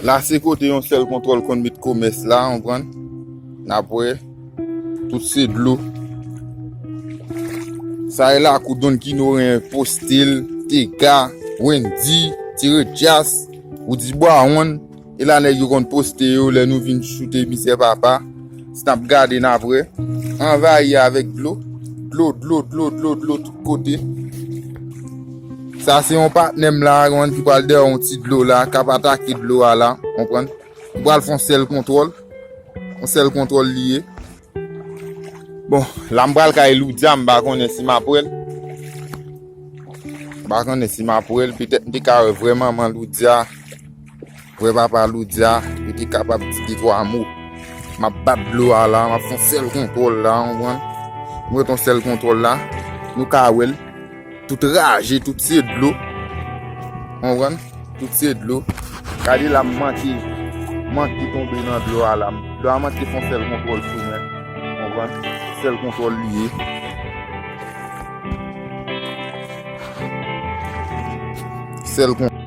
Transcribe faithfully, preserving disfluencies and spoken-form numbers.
La se kote yon sèl kontwòl konn met komès la, w konprann? N ap wè. Tout se dlo. Sa e lakou Don Kino, Postil, Teka, Wendy, Tire Djas, Woody Bwawonn. E la nèg yo konn poste yo lè nou vin choute mizè papa. Si n ap gade n ap wè. Anvayi avèk dlo. Dlo, dlo, dlo, dlo, dlo tout kote. Sa se yon patnè m la, yon ki pral dèyè yon ti dlo la, k ap atake dlo a la, konprann? M pral fè yon sèl kontwòl. Yon sèl kontwòl li ye. Bon, la m pral kay Loudia, m pa konnen si m ap wè l. M pa konnen si m ap wè l, petèt m te ka wè vrè manman Loudia, vrè papa Loudia, yo te kapab di de twa mo. M ap bat dlo a la, m ap fè yon sèl kontwòl la, w konprann? M ret yon sèl kontwòl la, nou ka wè l. Tout raje, tout se dlo. Konprann? Tout se dlo. Gade la, m manke, manke tonbe nan dlo a la. Dlo a manke fè yon sèl kontwòl sou mwen. Konprann? Sèl kontwòl li ye. Sèl kontwòl.